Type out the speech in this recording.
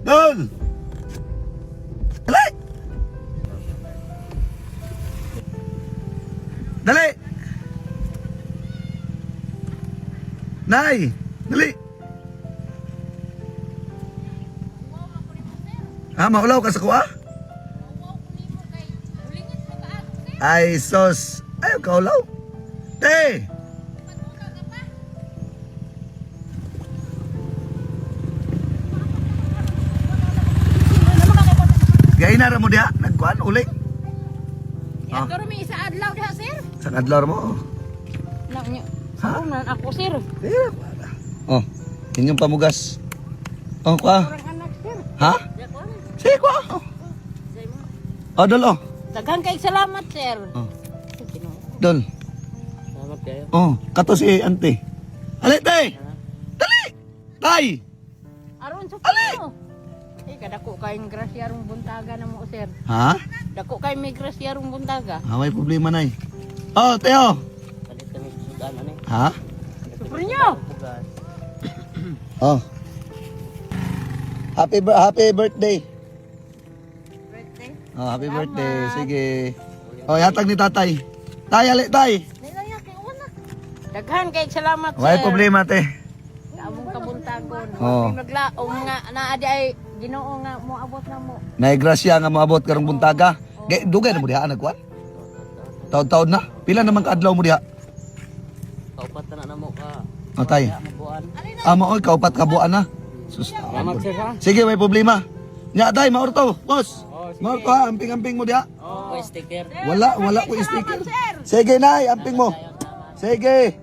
Dol! Dali! Dali! Nay! Dali! Ha, maulaw ka sa kuha? Ay, sos. Ayaw ka ulaw. Te! Gay na ra mo diha, nagkuan uli. Ah. Ato mi isa adlaw diha, sir. Sa adlaw mo. Oh. Lang niyo. Sa unan ako, sir. Tira, para. Oh, inyong pamugas. Oh, kuha. Orang anak, sir. Ha? Sige, kuha. Oh. Oh, dol, oh. Daghan kay salamat, sir. Oh. Dol. Salamat kayo. Oh, kato si ante. Ali, te! Dali! Tay! Aron sa Ali! Eh, kadako kayong grasya rong buntaga na mo, sir. Ha? Dako kay may grasya rong buntaga. Ah, may problema na eh. Oh, Teo! Palit kami sa sudan ano eh. Ha? Super nyo! Bugas. Oh. Happy birthday. Birthday. Oh, happy birthday. Sige. Oh, yatag ni tatay. Tay, ali, tay. Daghan kay salamat, sir. May problema, te. Sa among kabuntagon. Oo. Oh. Naglaom nga naa di ay Ginoo nga moabot na mo. Nay grasya nga moabot karong buntaga. Gay, dugay na mo diha nagkuan? Taod-taod na. Pila naman kaadlaw mo diha? Kaupat na na mo ka. Oh, tay. Mabuan. Amo oy, kaupat ka buwan na. Sus. Salamat, sir, ha. Sige, may problema. Nya tay, maorto, boss. Oh, sige. Maorto ha, amping-amping mo diha. Oh, sticker. Wala, wala ko sticker. Sige, nay, amping mo. Sige.